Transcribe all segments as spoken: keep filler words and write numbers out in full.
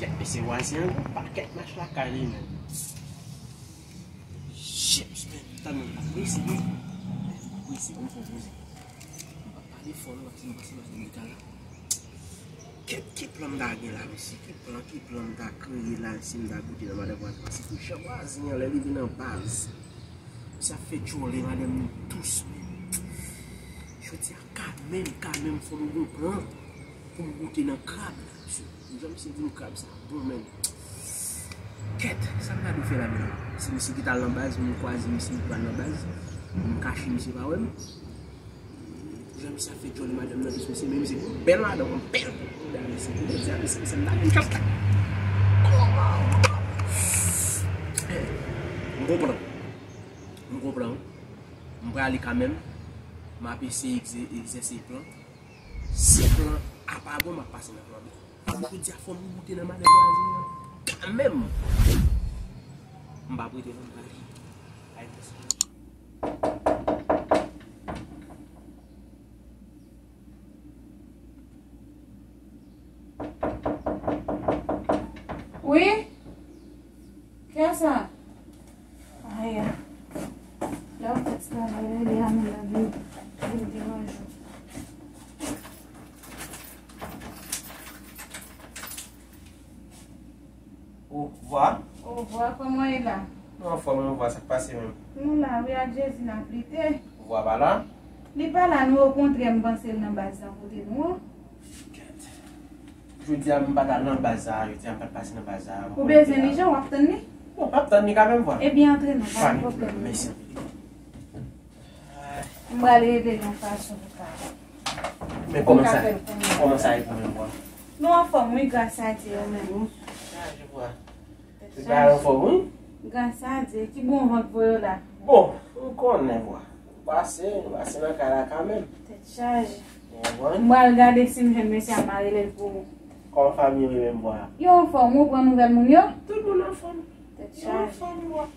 Kèt, mesye, vwazen an gen pakèt mach lakay li menm. Chips, men, tann mwen, m ap prese wi. M ap prese, ban m fè yon poze. M p ap pale fò non, paske m panse mach de mega la. Kèt, ki plan m ta gen la, mesye? Ki plan, ki plan m ta kreye la, si m ta goute nan madan vwazen? Paske jan vwazen an, lè li vin nan baz, misye ap fè djòle madanm li dous, men. Jodi a, kanmenm, kanmenm, fò m gon plan pou m goute nan krab la, mesye. Jan misye di m krab sa bon, men. Kèt, sa m ta dwe fè la menm? Se misye ki t al nan baz, m kwaze misye, li pral nan baz. M kache, misye pa wè m. Jan misye ap fè djòl madanm nan dous, mesye, men misye gon bèl madanm, gon bèl bouda, mesye. Jodi a, mesye, mesye, m ta vin chòp la. M konprann. M konprann. M prale kanmenm. M ap eseye egze-, egzèse plan. Si plan A pa bon, m ap pase nan plan B. Jodi a, fò m goute nan madan vwazen an kanmenm. M p ap rete nan baz. Ay, mesye. Wi? Kiyès sa? Aya. Lè w fèt travay, rele a menm nan vin, vin deranje w. O, vwa. O, vwa, kòman w ye la? Nou anfòm, wi, vwa, sa k pase menm? Nou la, wi, ak Jezi n ap lite. Vwa pa la? Li pa la, non, okontrè, m panse l nan baz la kote nou an. Kèt. Jodi a, m pa t al nan baz sa a, jodi a, m pa t pase nan baz sa a. Ou bezwen li, jan w ap tann li? Bon, m ap tann li kanmenm, vwa. Ebyen, antre non, pa gen pwoblèm. Mèsi anpil. M pral rele l yon fason pou ka. Men kòman sa, kòman sa ye pou mwen, vwa? Nou anfòm, wi, gras a Dye, ou menm? Tèt chaje, vwa. Tèt chaje. Tout bagay anfòm, wi. Gras a Dye, ki bon van k voye w la? Bon, ou konnen, vwa. Pase, pase nan kay la kanmenm. Tèt chaje. Ou konprann? M pral gade si m jwenn mesye a, m a rele l pou ou. Kòman fanmi yo ye menm, vwa? Yo anfòm, ou pran nouvèl moun yo? Tout moun anfòm. Tèt chaje. Yo anfòm, vwa.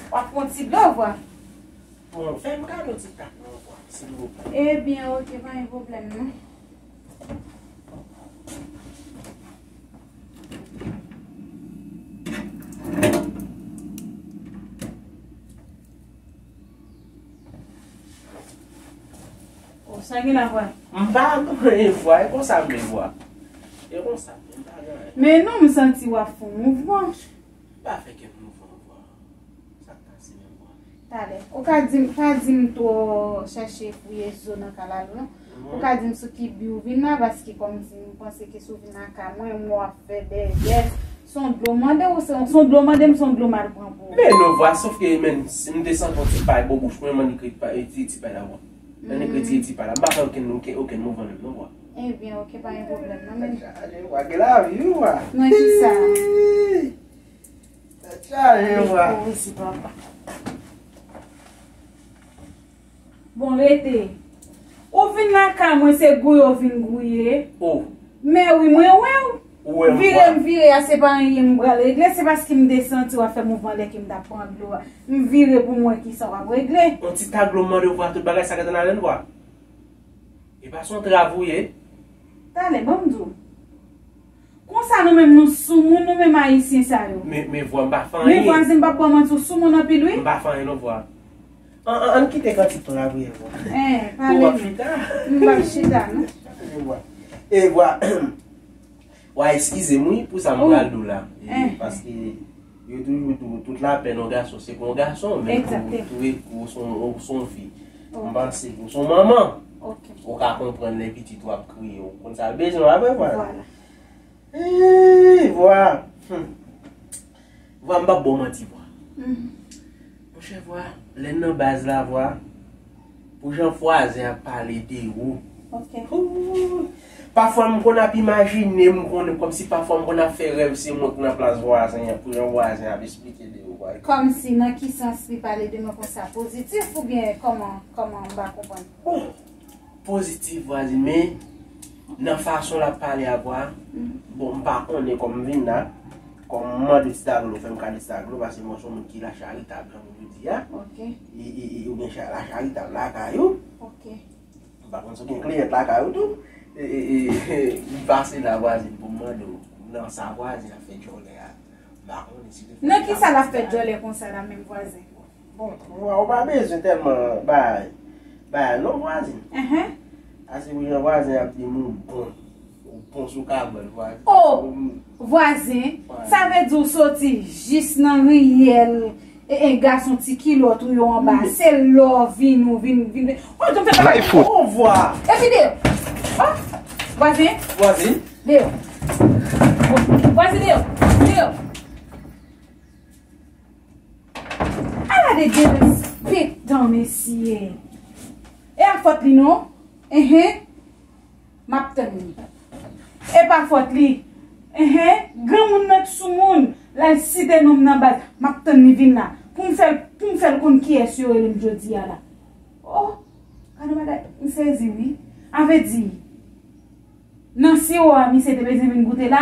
W ap pran ti dlo, vwa? Bon, fè m kado ti tak non, vwa, silvouplè. Ebyen, oke, pa gen pwoblèm, non. O, sa gen la, vwa? M pa gen anyen, vwa, e konsa m ye, vwa. E konsa m ye, m pa gen anyen. Men non, m santi w ap fè yon mouvman. M pa fè kèk mouvman, vwa. Sa k pase menm, vwa? Talè. Ou ka di m, pa di m twò chèche fouye zo nan kalalou, non. Ou ka di m sou ki bi ou vin la, paske kòmsi m panse ke si w vin lakay mwen, m wè w ap fè bègès. Se yon dlo mande ou se yon, se yon dlo mande m, se yon dlo m al pran pou ou? Men non, vwa, sòf ke, men, si m te santi yon ti pay bò bouch mwen, m annik retire ti, ti pay la, vwa. M annik retire ti pay la. M pa fè okenn, okenn, okenn mouvman menm, non, vwa. Ebyen, oke, pa gen pwoblèm, non, men. Tèt chaje, vwa, gen lavi, vwa. Nan kisa? Tèt chaje, vwa. Mete w isi, papa. Bon, rete. Ou vin lakay mwen, se gouye w vin gouye. O. Men wi, mwen wè w. Ou wè m, vwa. Vire m vire a, se pa anyen m pral regle, se paske m te santi w ap fè mouvman lè ke m t ap pran dlo a. M vire pou m wè kisa w ap regle. Yon ti tak dlo m mande w, vwa, tout bagay sa gentan ale, vwa. E pa se yon trav ou ye? Talè, ban m di w. Konsa nou menm nou soumoun, nou menm ayisyen sa yo. Men, men vwa, m pa fè anyen. Men vwazen, m p ap ba w manti, w soumoun anpil, wi. M pa fè anyen non, vwa. An, an, ann kite kantik lan la, vwa. Eh, pale non. Ou ap chita? M p ap chita, non. E vwa. E vwa. Wa, eskize m, wi, pou sa m pral di w la. E, paske yo toujou di w, tout lapèn yon gason, se pou yon gason, men pou, pou, pou w se yon, w se yon fi. M panse ke w se yon manman. Ou ka konprann lè pitit ou ap kriye, ou konn sa l bezwen, pa vre, vwa? Vwa. Eee, vwa. Hmm. Vwa, m p ap ba w manti, vwa. Monchè, vwa, lè n nan baz la, vwa, pou jan vwazen ap pale de ou. Hoo. Pafwa, m konn ap imajine, m konn, kòmsi pafwa m konn ap fè rèv se mwen k nan plas vwazen an, pou jan vwazen ap esplike de ou, vwa. Kòmsi, nan ki sans li pale de mwen konsa? Pozitif oubyen kòman, kòman, m pa konprann? Bon, pozitif, vwazen, men nan fason l ap pale a, vwa, bon, m pa konnen kòm m vin la, kòm m mande ti daglo, fè m kado ti daglo, paske mwen se yon moun ki lacharitab, jan m toujou di a. Ok. E, e, e, ou gen cha-, lacharitab lakay ou. Ok. M pa konn si w gen kliyant lakay ou tou. E, e, e, e, m pase la, vwazen, pou m mande w. Nan sa vwazen ap fè djòlè a. M pa konnen si li fè Nan ki sa l ap fè djòlè konsa la menm vwazen? Bon, ou pa bezwen tèlman bay bay non vwazen. Enhen. Ase pou jan vwazen ap di m ou bon. Ou bon sou kabòl vwazen. Oh! Vwazen, sa vle di w soti jis nan riyèl e, e gason ti kilòt ou yo anba. Se lè w vin, ou vin, vin. Oh, jan fè bagay. Life foot. Ovwa. Epi deyò. Oh! Vwazen, Vwazen. deyò. Vwazen, deyò. Deyò. Ala de derespektan, mesye. E a fòt li non? Enhen. M ap tann li. E pa fòt li. Enhen. Granmoun nan k soumoun. L al site non m nan baz. M ap tann li vin la. Pou m fè l, pou m fè l konn kiyès yo rele m jodi a la. Oh! Gade bagay. M sezi wi. A vle di, nan siwo a misye te bezwen vin goute la?